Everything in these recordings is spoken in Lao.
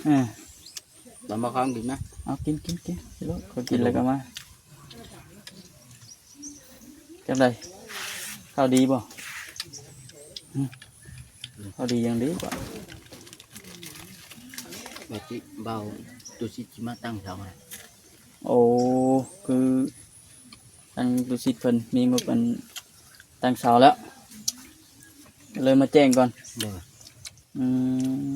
ເອີ ຕອນບໍ່ຄ່ອຍກິນນະ ເອົາ ກິນ ກິນ ກິນ ກິນໂລດ ຂ້ອຍກິນແລ້ວກໍມາ. ຈັ່ງໃດ ຂ່າວດີບໍ່? ຫຶ ຂ່າວດີຫຍັງດີກວ່າ ວ່າຊິ ເບົາຕຸສິດຊິມາຕັ້ງເສົາໃຫ້. ໂອ້ ຄືທາງຕຸສິດເພິ່ນມີງົບອັນຕັ້ງເສົາແລ້ວ ເລີຍມາແຈ້ງກ່ອນ. ໂດຍ ອືມ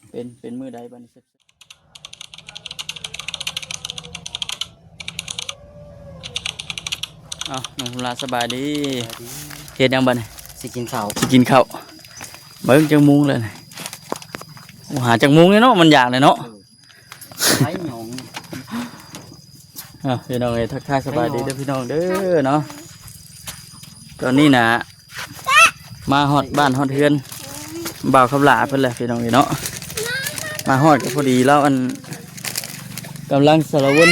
ເປັນ ເປັນມື້ໃດບັດນີ້? ເອົ້າ ນ້ອງລາ ສະບາຍດີ. ສະບາຍດີ. ເຮັດຫຍັງບັດນີ້? ຊິກິນເຂົ້າ ຊິກິນເຂົ້າ. ເບິ່ງຈັກໂມງແລ້ວນີ້? ໂອ້ ຫາຈັກໂມງແລ້ວເນາະ ມັນຢາກແລ້ວເນາະ. ເອີ ໄປຫຍັງ? ເອົ້າ ພີ່ນ້ອງເອີຍ ທັກທາຍສະບາຍດີເດີພີ່ນ້ອງເດີເນາະ. ຕອນນີ້ນະ ມາຮອດບ້ານຮອດເຮືອນບ່າວຄຳຫຼ້າເພິ່ນແລ້ວພີ່ນ້ອງເອີຍເນາະ. ມາຮອດກໍພໍດີລາວ ອັນ ກຳລັງສາລະວົນ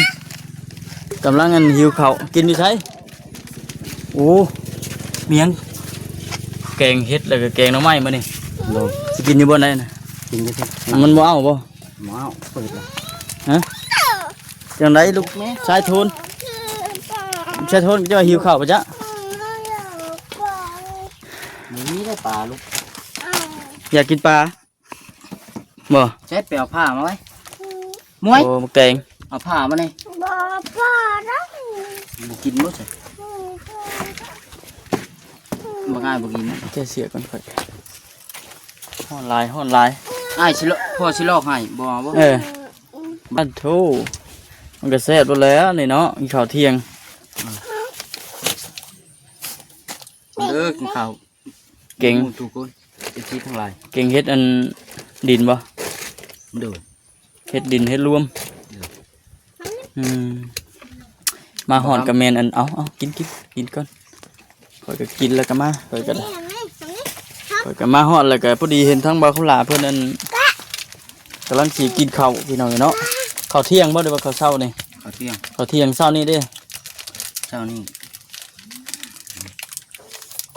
ກຳລັງ ອັນ ຫິວເຂົ້າ. ກິນຢູ່ໃສ? ໂອ້ ມີຫຍັງ? ແກງເຫັດ ແລ້ວກໍແກງໜໍ່ໄມ້ມື້ນີ້. ໂດຍ ຊິກິນຢູ່ບ່ອນໃດນະ? ກິນຢູ່ ມັນບໍ່ເອົາບໍ່? ມາເປີດລະ. ຮະ? ຈັ່ງໃດລູກ? ແມ່ ຊາຍໂທນ ຊາຍໂທນ ເຈົ້າຫິວເຂົ້າປະຈະ? ບໍ່ມີໄດ້ປາລູກ. ຢາກກິນປາບໍ່? ໃຊ້ ໄປເອົາຜ້າມາໄວ້. ມວຍ ໂອ້ ໝາກແຕງ ເອົາຜ້າມານີ້. ບໍ່ ບໍ່ໄດ້ ບໍ່ກິນບໍ່ໃສ່. ບໍ່ງ່າຍ ບໍ່ກິນ. ແກ້ເສຍກ່ອນຂ້ອຍ. ຮ້ອນຫຼາຍ ຮ້ອນຫຼາຍ. ອ້າຍຊິລອກ ພໍ່ຊິລອກໃຫ້ ບໍ່ເອົາບໍ່? ເອີ ບັດໂທ ມັນກໍແຊບໂລດແລ້ວນີ້ເນາະ ກິນເຂົ້າທ່ຽງ. ເດີ ກິນເຂົ້າ ເກັ່ງ ທຸກຄົນ ເອັຟຊີທັງຫຼາຍ. ເກັ່ງເຮັດອັນດິນບໍ່? ໂດຍ ເຮັດດິນເຮັດລວມ. ໂດຍ ອືມ ມາຮອດກໍແມ່ນອັນ ເອົາ ເອົາ ກິນ ກິນ ກິນກ່ອນ. ຂ້ອຍກໍກິນແລ້ວກໍມາ ຂ້ອຍກໍໄດ້ ຂ້ອຍກໍມາຮອດແລ້ວກໍພໍດີເຫັນທາງບ່າວຄຳຫຼ້າເພິ່ນ ອັນ ກຳລັງຊິກິນເຂົ້າພີ່ນ້ອງເນາະ. ເຂົ້າທ່ຽງບໍ່ ຫຼືວ່າເຂົ້າເຊົ້ານີ້? ເຂົ້າທ່ຽງ ເຂົ້າທ່ຽງ. ເຊົ້ານີ້ເດ້? ເຊົ້ານີ້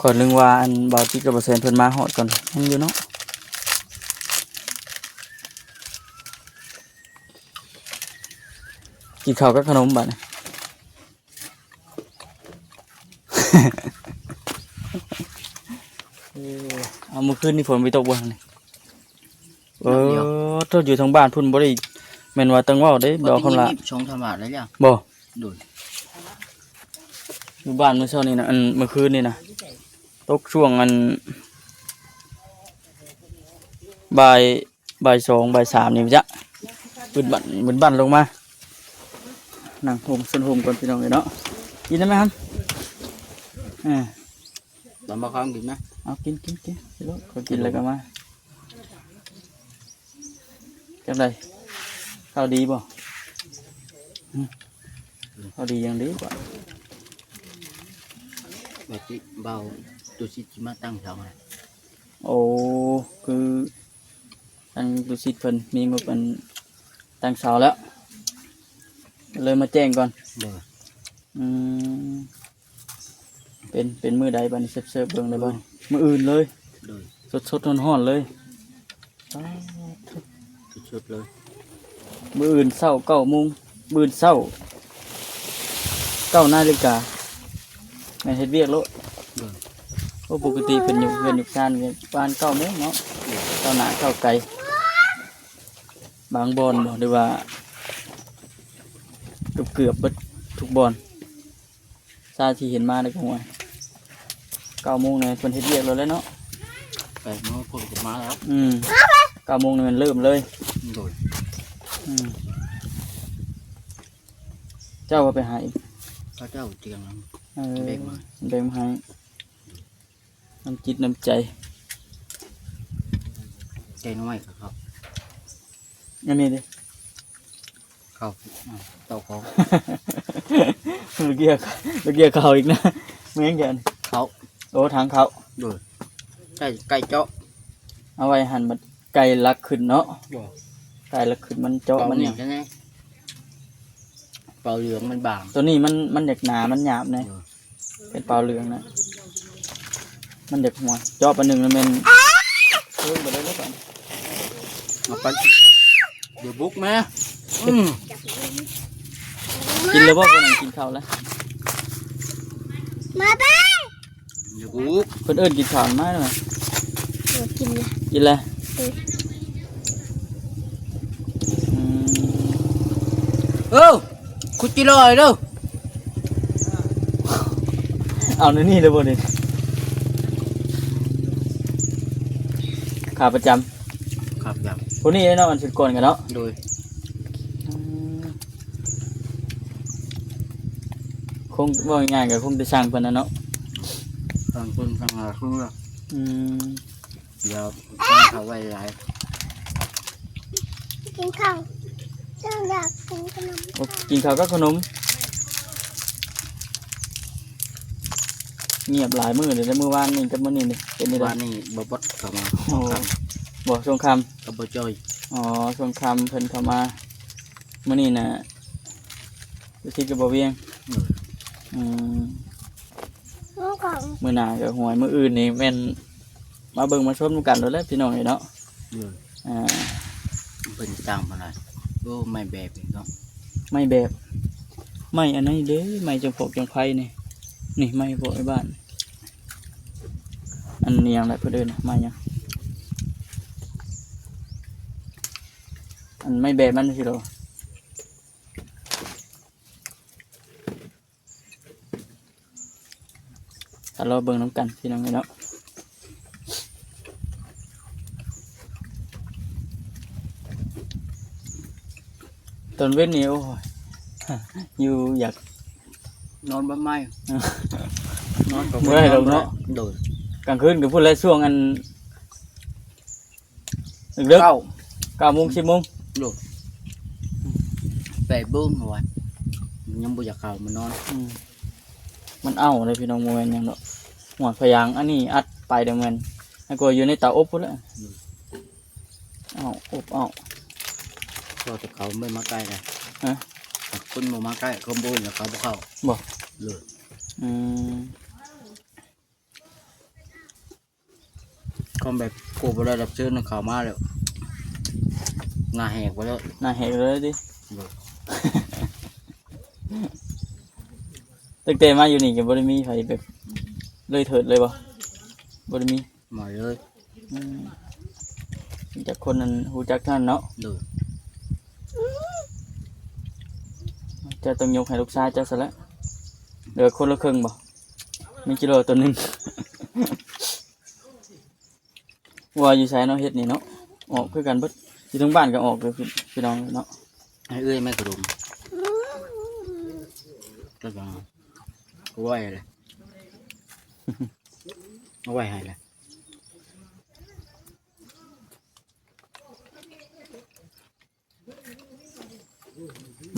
ຂ້ອຍນຶກວ່າ ອັນ ບ່າວຈິດກັບບ່າວແຊນເພິ່ນມາຮອດກ່ອນ ຍັງຢູ່ເນາະ. ກິນເຂົ້າກັບຂະໜົມບາດນີ້. ເອີ ເອົາ ມື້ຄືນນີ້ຝົນບໍ່ຕົກບໍ່ທາງນີ້? ເອີ ໂທດ ຢູ່ທາງບ້ານພຸ້ນບໍ່ໄດ້ ແມ່ນວ່າຕ້ອງເວົ້າເດ້ ດອກຄຳລະ ສອງສາມບາດແລ້ວ. ບໍ່? ໂດຍ ຢູ່ບ້ານມື້ເຊົ້ານີ້ນະ ອັນ ມື້ຄືນນີ້ນະ ຕົກຊ່ວງ ອັນ ບ່າຍ ບ່າຍສອງ ບ່າຍສາມນີ້ ຈະບຶດບັ້ນ ບຶດບັ້ນລົງມາ. ນັ່ງໂຮມ ຊົນໂຮມກ່ອນພີ່ນ້ອງເອີຍເນາະ. ກິນໄດ້ໄໝຫັ້ນ? ເອີ ຕອນບໍ່ຄ່ອຍກິນນະ. ເອົາ ກິນ ກິນ ກິນ ກິນໂລດ ຂ້ອຍກິນແລ້ວກໍມາ. ຈັ່ງໃດ ຂ່າວດີບໍ່? ຫຶ ຂ່າວດີຫຍັງດີກວ່າ ວ່າຊິ ເບົາຕຸສິດຊິມາຕັ້ງເສົາໃຫ້. ໂອ້ ຄື ທາງຕຸສິດເພິ່ນມີງົບອັນຕັ້ງເສົາແລ້ວ ເລີຍມາແຈ້ງກ່ອນ. ໂດຍ ອືມ ເປັນ ເປັນມື້ໃດບັດນີ້ ເສີບໆເບິ່ງໄດ້ບໍ່? ມື້ອື່ນເລີຍ. ໂດຍ ສົດໆຮ້ອນໆເລີຍ. ປາດໂທ້ ສຸດໆເລີຍ. ມື້ອື່ນເຊົ້າເກົ້າໂມງ ມື້ອື່ນເຊົ້າເກົ້ານາລິກາ ແມ່ນເຮັດວຽກໂລດ. ໂດຍ ໂອ້ ປົກກະຕິເພິ່ນຢູ່ເຮືອນຢູ່ຊານປະມານເກົ້າໂມງເນາະ. ໂດຍ ເກົ້າໜ້າເກົ້າໄກ ບາງບ່ອນບໍ່ ຫຼືວ່າເກືອບໆເບິດທຸກບ່ອນ. ຊາວທີ່ເຫັນມາແລ້ວກໍ ໂອ້ຍ ເກົ້າໂມງນີ້ເພິ່ນເຮັດວຽກແລ້ວແຫຼະເນາະ. ແປດໂມງເພິ່ນກໍມາແລ້ວ. ອືມ ເກົ້າໂມງນີ້ແມ່ນເລີ່ມເລີຍ. ໂດຍ ອືມ ເຈົ້າວ່າໄປໃຫ້ ເຂົາເຈົ້າຕຽງ ເອີ ແບ່ງມາ ແບ່ງມາໃຫ້. ນ້ຳຈິດນ້ຳໃຈ ແກງໜໍ່ໄມ້ຄັກ. ອັນນີ້ເດ້ ເຂົ້າ ອາ ເຕົ້າຂອງ ລະກຽ ລະກຽເຂົ້າອີກນະ. ແມ່ນຫຍັງ? ເຂົ້າ. ໂອ້ ຖັງເຂົ້າ. ໂດຍ ໄກ່ ໄກ່ເຈາະ ເອົາໄວ້ຫັ້ນ ບັດໄກ່ລັກຂຶ້ນເນາະ. ບໍ່ ໄກ່ລັກຂຶ້ນມັນເຈາະ ເປົ່າ ມັນຫຍັງ ນີ້ ເປົ່າເຫຼືອງມັນບາງ. ໂຕນີ້ມັນ ມັນຢາກໜາ ມັນຫຍາບແດ່. ໂດຍ ເປັນເປົ່າເຫຼືອງນະ ມັນຢາກຫົວ ເຈາະປານໜຶ່ງແລ້ວແມ່ນເພິ່ງໄປເລີຍແລ້ວ. ເອົາໄປ ດຽວບຸກແມ່ ອືມ ກິນແລ້ວບໍ່? ບໍ່ໄດ້ກິນເຂົ້າແລ້ວ ມາໄປ ດຽວບຸກ ເພິ່ນເອີ້ນກິນເຂົ້າມາແລ້ວ ບໍ່ກິນແລ້ວ ກິນແລ້ວ ເອີ ອືມ ເອີ ຂຸດຈີ່ລໍເດີ. ເອົາແນວນີ້ເລີຍບໍ່ນີ້? ຂາປະຈຳ ຂາປະຈຳ ຜູ້ນີ້ເນາະ ອັນຊຸດກ່ອນກັນເນາະ ໂດຍ ອືມ ຄົງ ເວົ້າງ່າຍໆ ກໍຄົງໄດ້ສັ່ງເພິ່ນນະເນາະ ສັ່ງເພິ່ນ ສັ່ງຫາເພິ່ນ ອືມ. ດຽວ ເອົາເຂົ້າໄວ້ຫຼາຍ ກິນເຂົ້າ ເຈົ້າຢາກກິນຂະໜົມ ໂອ້ ກິນເຂົ້າກັບຂະໜົມ ງຽບຫຼາຍມື້ເດ ມື້ວານນີ້ກັບມື້ນີ້ນີ້ ເປັນຈັ່ງໃດ? ວານນີ້ບໍ່ບົດເຂົ້າມາ ໂອ້ ຊ່ວງຄ່ຳ ບໍ່ ຊ່ວງຄ່ຳ ກັບບໍ່ຈ່ອຍ ອໍ ຊ່ວງຄ່ຳເພິ່ນເຂົ້າມາ ມື້ນີ້ນະ ຢູ່ທີ່ກັບບໍ່ວຽງ ອືມ ມື້ໜ້າກໍຫວຍ ມື້ອື່ນນີ້ແມ່ນ ມາເບິ່ງມາຊົມນຳກັນໂລດແຫຼະພີ່ນ້ອງເອີຍເນາະ ເອີ ອ່າ ເພິ່ນສ້າງມາຫຼາຍ ໂອ້ ໄມ້ແບບອີກເນາະ ໄມ້ແບບ ໄມ້ອັນນີ້ເດ້ ໄມ້ຈຳພອກຈຳໄພນີ້ ນີ້ໄມ້ພວກໄອ້ບ້ານ ອັນນີ້ຫຍັງລະເພິ່ນເອີ້ນ ໄມ້ຫຍັງ ອັນໄມ້ແບບມັນຊີ້ໂລ. ຖ້າລໍເບິ່ງນຳກັນພີ່ນ້ອງເອີຍເນາະ ຕອນເວັນນີ້ ໂອ້ຍ ຢູ່ຢາກນອນບ້ານໃໝ່ ນອນກໍບໍ່ໄດ້ດອກເນາະ ໂດຍ ກາງຄືນກໍພຸ້ນແຫຼະ ຊ່ວງອັນ ເລິກໆ ເກົ້າ ເກົ້າໂມງ ສິບໂມງ ໂດຍ ແປດໂມງ ເຮົາວ່າ ຍັງບໍ່ຢາກເຂົ້າມານອນ ອືມ ມັນເອົ້າເດ້ພີ່ນ້ອງ ບໍ່ແມ່ນຫຍັງດອກ ຫົວພະຍາງ ອັນນີ້ອັດໄປເດ້ແມ່ນ ໃຫ້ກວ່າຢູ່ໃນເຕົາອົບພຸ້ນແຫຼະ ອືມ ເອົ້າ ອົບເອົ້າ ກໍແຕ່ເຂົາບໍ່ມາໃກ້ນະ ຮະ ຄົນບໍ່ມາໃກ້ ຄົນບໍ່ເຫັນ ເຂົາບໍ່ເຂົ້າ ບໍ່ ເລີຍ ອືມ. ຄວາມແບບ ກົວບໍ່ໄດ້ຮັບເຊີນເຂົ້າມາແລ້ວ ໜ້າແຫກໄປແລ້ວ ໜ້າແຫກເລີຍຕິ ໂດຍ ຕັ້ງແຕ່ມາຢູ່ນີ້ກໍບໍ່ໄດ້ມີໃຜແບບເລີຍເຖີດເລີຍບໍ່? ບໍ່ໄດ້ມີ ບໍ່ເລີຍ ອືມ ມີແຕ່ຄົນນັ້ນຮູ້ຈັກເທົ່ານັ້ນເນາະ ໂດຍ ເຈົ້າຕ້ອງຍົກໃຫ້ລູກຊາຍເຈົ້າຊັ້ນແຫຼະ ເຫຼືອຄົນລະເຄິ່ງບໍ່? ມີກິໂລໂຕໜຶ່ງ ວ່າຢູ່ໃສເນາະ ເຮັດນີ້ເນາະ ອອກຄືກັນເບິດ ຢູ່ເທິງບ້ານກໍອອກເດີ ພີ່ ພີ່ນ້ອງເນາະ ໃຫ້ເອື້ອຍແມ່ຂະດົມ ກໍ ກໍໄວ້ແຫຼະ ເອົາໄວ້ໃຫ້ແຫຼະ.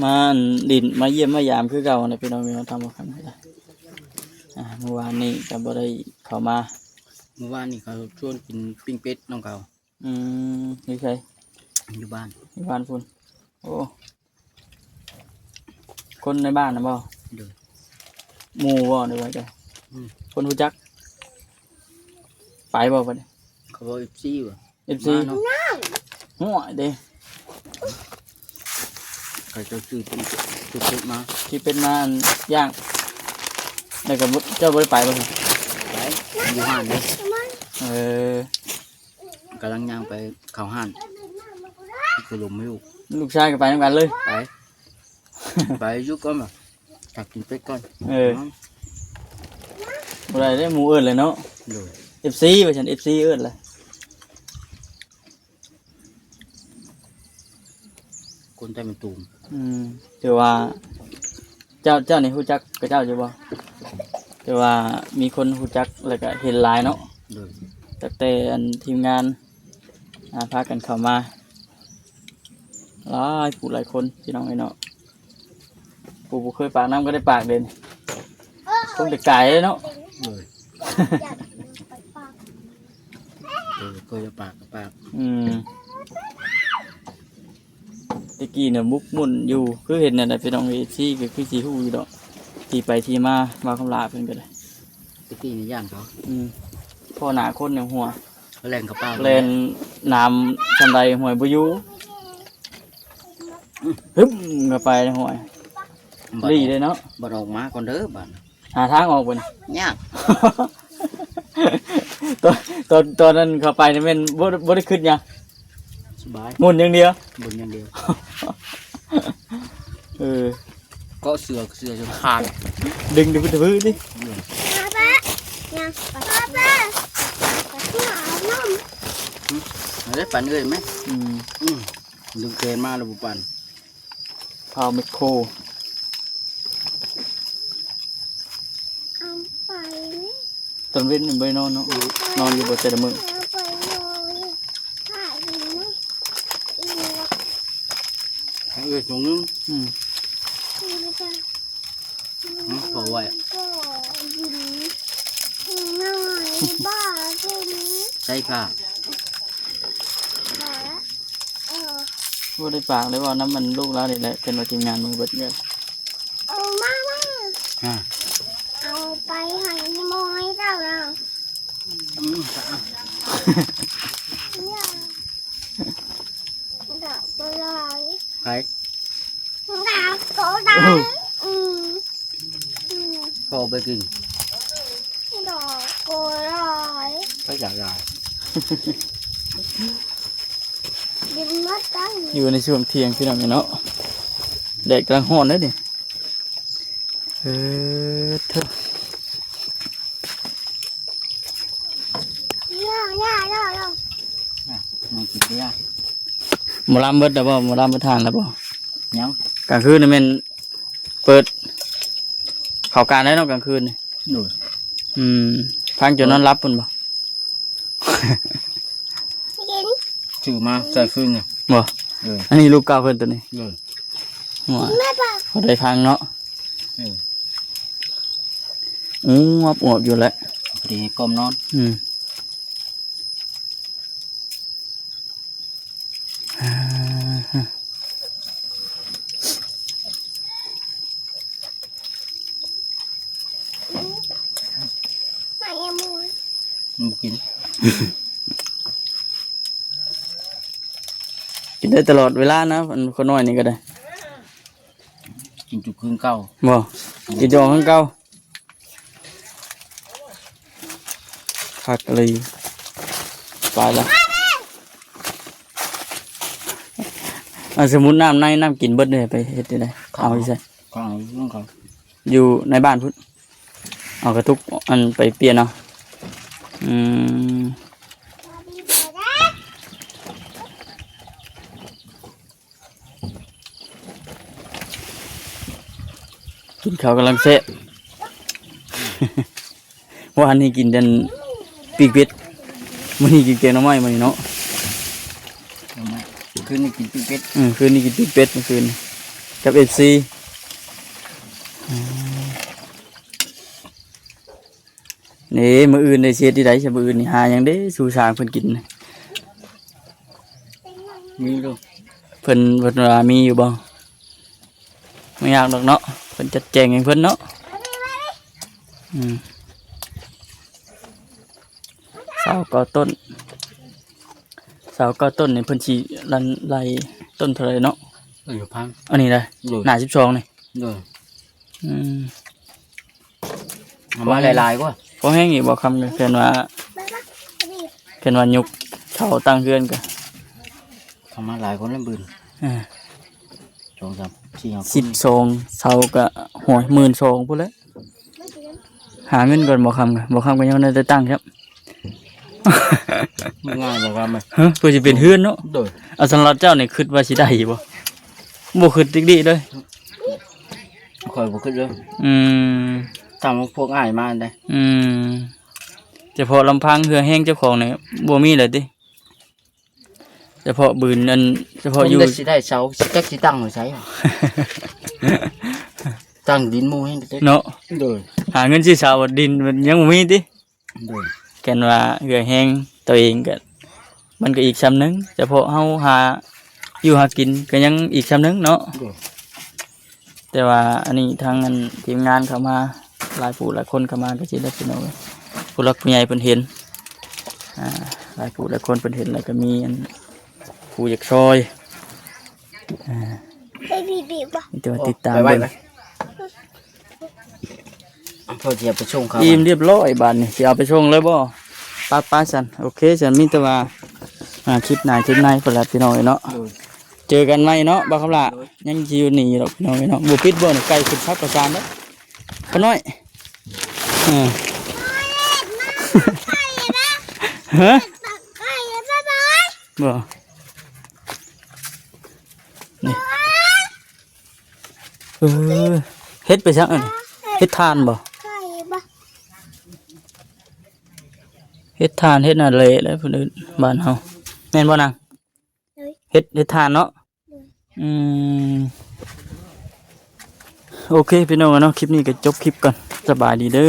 ມາອັນດິນ ມາຢ້ຽມມາຢາມຄືເກົ່າຫັ້ນແຫຼະພີ່ນ້ອງ ມາທຳຄຳ ອ່າ ມື້ວານນີ້ກໍບໍ່ໄດ້ເຂົ້າມາ ມື້ວານນີ້ເຂົາຊວນກິນປີ້ງເປັດນຳເຂົາ ອືມ ຢູ່ໃສ? ຢູ່ບ້ານ ຢູ່ບ້ານພຸ້ນ ໂອ້ ຄົນໃນບ້ານນະບໍ່? ໂດຍ ໝູ່ບໍ່ ຫຼືວ່າຈັ່ງ ອືມ ຄົນຮູ້ຈັກ ໄປບໍ່ບັດນີ້? ເຂົາບອກເອັຟຊີວ່າ ເອັຟຊີ ມາເນາະ ຫ້ວຍເດ້ ເຂົາເຈົ້າຊື້ຕິດ ຊື້ຕິດມາ ທີ່ເປັນມາອັນຢ່າງ ແລ້ວກໍບໍ່ ເຈົ້າບໍ່ໄດ້ໄປບໍ່? ໄປ ຢູ່ຮ້ານເດ້ ເອີ ກຳລັງຍ່າງໄປເຂົ້າຮ້ານ ຄືລົມຢູ່ ລູກຊາຍກໍໄປນຳກັນເລີຍ ໄປ ໄປຢູ່ກ່ອນວ່າ ຖ້າກິນເປັດກ່ອນ ເອີ ບໍ່ໄດ້ເດ້ ໝູ່ເອີ້ນແລ້ວເນາະ ໂດຍ ເອັຟຊີ ວ່າຊັ້ນ ເອັຟຊີ ເອີ້ນແລ້ວ ຄົນໃຕ້ມັນຕູມ ອືມ ຖືວ່າ ເຈົ້າ ເຈົ້ານີ້ຮູ້ຈັກເຂົາເຈົ້າຢູ່ບໍ່? ຖືວ່າມີຄົນຮູ້ຈັກ ແລ້ວກະເຫັນຫຼາຍເນາະ ໂດຍ ຕັ້ງແຕ່ອັນທີມງານ ອ່າ ພາກັນເຂົ້າມາ ຫຼາຍຜູ້ຫຼາຍຄົນ ພີ່ນ້ອງເອີຍເນາະ ຜູ້ບໍ່ເຄີຍປາກນ້ຳກໍໄດ້ປາກເດ້ ຄົງແຕ່ກາຍເດ້ເນາະ ໂດຍ ເອີ ກໍຢາກປາກກໍປາກ ອືມ ແຕ່ກີ້ນະ ໝົກໝຸ່ນຢູ່ ຄືເຫັນນັ້ນແຫຼະ ພີ່ນ້ອງເອັຟຊີ ກໍຄືຊິຮູ້ຢູ່ດອກ ທີ່ໄປທີ່ມາ ບ່າວຄຳຫຼ້າເພິ່ນກໍໄດ້ ແຕ່ກີ້ນີ້ຢ້ານເຂົາ ອືມ ພໍ້ໜ້າຄົນໃນຫົວ ແລ່ນເຂົ້າປ່າ ແລ່ນ ນ້ຳຊ່ຳໃດຫ້ວຍບໍ່ຢູ່ ຮຶບ ເຂົ້າໄປຫ້ວຍ ບໍ່ ລີ້ເດ້ເນາະ ບໍ່ອອກມາກ່ອນເດີບາດ ຫາທາງອອກເບິ່ງ ຍາກ ຕອນ ຕອນ ຕອນນັ້ນເຂົ້າໄປນີ້ແມ່ນບໍ່ ບໍ່ໄດ້ຄິດຫຍັງ ສະບາຍ ໝຸນຢ່າງດຽວ ໝຸນຢ່າງດຽວ ເອີ ເກາະເສືອ ເສືອຈົນຂາດ ດຶງໄປພຸ້ນເທີຍຕິ ອືມ ປ້າ ຍັງ ປ້າ ປ້າ ຫືມ ເອົາເດ້ ປັ່ນເອື້ອຍແມ ອືມ ອືມ ດຶງແຂນມາແລ້ວບໍ່ປັ່ນ ພາວແມັກໂຄ ເອົາໄປ ຕອນເວັນມັນບໍ່ໄດ້ນອນເນາະ ນອນຢູ່ບໍ່ແຕ່ລະມື້ ເອົາໄປນອນ ຖ້າຢູ່ນະ ເອື້ອຍຕົງໜຶ່ງ ອືມ ອືມ ພໍໄວ້ ໃສ່ຜ້າ ບໍ່ໄດ້ປາກໄດ້ເວົ້ານຳອັນລູກລາວນີ້ແຫຼະ ເພິ່ນວ່າທີມງານມື້ເບິດເງິນ ເອົາມາ ມາ ອາ ເອົາໄປໃຫ້ໝໍໃຫ້ເຈົ້ານະ ອືມ ດອກໂຕຫຼາຍ ໃຜ ດອກໂຕຫຼາຍ ອືມ ອືມ ພໍໄປກິນ ດອກໂຕຫຼາຍ ໃຜຢາກຫຼາຍ ກິນໝົດກັນ ຢູ່ໃນຊ່ວງທ່ຽງພີ່ນ້ອງເນາະ ແດດກຳລັງຮ້ອນເດ້ນີ້ ເອີ ເທີ ຢ່າ ຢ່າ ຢ່າ ຢ່າ ອ່ະ ມັນກິນເບຍ ໝໍລຳເບິດແລ້ວບໍ່? ໝໍລຳເບິດທາງແລ້ວບໍ່? ຍັງ ກາງຄືນນີ້ແມ່ນເປີດເຂົ້າການໄດ້ເນາະ ກາງຄືນນີ້ ໂດຍ ອືມ ຟັງຈົນນອນຫຼັບພຸ້ນບໍ່? ຊື້ມາໃສ່ຄືນນີ້ ບໍ່? ເອີ ອັນນີ້ລູກເກົ່າເພິ່ນໂຕນີ້ ໂດຍ ໂອ້ຍ ພໍໄດ້ຟັງເນາະ ເອີ ອວບໆຢູ່ແຫຼະ ພໍດີໃຫ້ກ້ອມນອນ ອືມ ມັນບໍ່ກິນ ກິນໄດ້ຕະຫຼອດເວລານະ ອັນຄົນນ້ອຍນີ້ກໍໄດ້ ກິນຈຸຄືນເກົ່າ ບໍ່ ກິນຈອກຄືນເກົ່າ ຄັກອີ່ຫຼີ ໄປລະ ອັນສົມມຸດນ້ຳໃນ ນ້ຳກິນເບິດເດ ໄປເຮັດຈັ່ງໃດ? ເອົາຢູ່ໃສ? ເອົາຢູ່ເຮືອນເຂົາ ຢູ່ໃນບ້ານພຸ້ນ ເອົາກະຕຸກອັນໄປປ່ຽນເອົາ ອືມ ກິນເຂົ້າກຳລັງແຊບ ວານນີ້ກິນແຕ່ປີ້ງເປັດ ມື້ນີ້ກິນແກງໜໍ່ໄມ້ ມື້ນີ້ເນາະ ຄືນນີ້ກິນປີ້ງເປັດ ເອີ ຄືນນີ້ກິນປີ້ງເປັດ ມື້ຄືນກັບເອັບຊີ ອືມ ເດ້ ມື້ອື່ນໄດ້ເຮັດທີ່ໃດຊະ? ມື້ອື່ນນີ້ຫາຫຍັງເດ້ສູ່ຊ່າງເພິ່ນກິນ? ມີຢູ່ ເພິ່ນ ເພິ່ນວ່າມີຢູ່ບໍ່? ບໍ່ຍາກດອກເນາະ ເພິ່ນຈັດແຈງໃຫ້ເພິ່ນເນາະ ອືມ ຊາວເກົ້າຕົ້ນ ຊາວເກົ້າຕົ້ນນີ້ເພິ່ນຊິລັນໄລ່ຕົ້ນເທົ່າໃດເນາະ? ເອີ ພັນ ອັນນີ້ໄດ ໂດຍ ໜ້າສິບສອງນີ້ ໂດຍ ອືມ ເອົາມາຫຼາຍໆກວ່າ ພໍແຮງອີກບໍ່ຄຳ ແມ່ນວ່າ ແມ່ນວ່າຍົກເສົາຕັ້ງເຮືອນກະ ເອົາມາຫຼາຍຄົນລະບຶນ ເອີ ສອງສາມສີ່ຫ້າຄົນ ສິບສອງເສົາກະ ໂຫຍ ໝື່ນສອງພຸ້ນແຫຼະ ຫາເງິນກ່ອນບໍ່ຄຳ ບໍ່ຄຳກະຍັງບໍ່ໄດ້ຕັ້ງຊ້ຳ ງ່າຍບໍ່ຄຳ ຮະ ເພື່ອຊິເປັນເຮືອນເນາະ ໂດຍ ອາ ສຳລັບເຈົ້ານີ້ຄິດວ່າຊິໄດ້ຢູ່ບໍ່? ບໍ່ຄິດດິກໆເລີຍ ຂ້ອຍບໍ່ຄິດເລີຍ ອືມ ຕາມພວກອ້າຍມາໄດ ອືມ ສະເພາະລຳພັງເຫື່ອແຮງເຈົ້າຂອງນີ້ບໍ່ມີເລີຍຕິ? ສະເພາະບືນ ອັນ ສະເພາະຢູ່ ຄົນໃດຊິໄດ້ເສົາ ຊິຈັກຊິຕັ້ງຢູ່ໃສ ຕັ້ງດິນໝູ່ແຮງເດ ເນາະ ໂດຍ ຫາເງິນຊື້ເສົາ ດິນມັນຍັງບໍ່ມີຕິ? ໂດຍ ແກ່ນວ່າເຫື່ອແຮງຕົວເອງກະ ມັນກະອີກຊ່ຳໜຶ່ງ ສະເພາະເຮົາຫາຢູ່ຫາກິນກະຍັງອີກຊ່ຳໜຶ່ງເນາະ ໂດຍ ແຕ່ວ່າອັນນີ້ທາງອັນທີມງານເຂົ້າມາ ຫຼາຍຜູ້ຫຼາຍຄົນເຂົ້າມາກະຊິໄດ້ພີ່ນ້ອງ ຜູ້ຫຼັກຜູ້ໃຫຍ່ເພິ່ນເຫັນ ອ່າ ຫຼາຍຜູ້ຫຼາຍຄົນເພິ່ນເຫັນແລ້ວກໍມີອັນຜູ້ຢາກຊ່ອຍ ອ່າ ໃຫ້ບີບີບໍ່? ມີແຕ່ວ່າຕິດຕາມເບິ່ງ ເພິ່ນຊິເອົາໄປສົ່ງເຂົາ ອີ່ມຮຽບຮ້ອຍບາດນີ້ ຊິເອົາໄປສົ່ງເລີຍບໍ່? ໄປໆ ຊັ້ນ ໂອເຄ ຊັ້ນ ມີແຕ່ວ່າ ອ່າ ຄລິບໜ້າຄລິບໃນພຸ້ນລະ ພີ່ນ້ອງເອີຍເນາະ ໂດຍ ເຈີກັນໃໝ່ເນາະ ບ່າວຄຳຫຼ້າ ໂດຍ ຍັງຊິຢູ່ນີ້ດອກ ພີ່ນ້ອງເອີຍເນາະ ບໍ່ປິດບໍ່ນີ້ ໄກ່ຂຶ້ນສັບປະສານເດ້ ຂ້ານ້ອຍ ເອີ ຮະ ບໍ່ ນີ້ ເອີ ເຮັດໄປສັກອັນນີ້ ເຮັດຖ່ານບໍ່? ເຮັດຖ່ານ ເຮັດນັ້ນແຫຼະ ແລ້ວເພິ່ນເອີ້ນ ບ້ານເຮົາ ແມ່ນບໍ່ນາງ? ໂດຍ ເຮັດ ເຮັດຖ່ານເນາະ ໂດຍ ອືມ ໂອເຄ ພີ່ນ້ອງເນາະ ຄລິບນີ້ກໍຈົບຄລິບກ່ອນ ສະບາຍດີເດີ.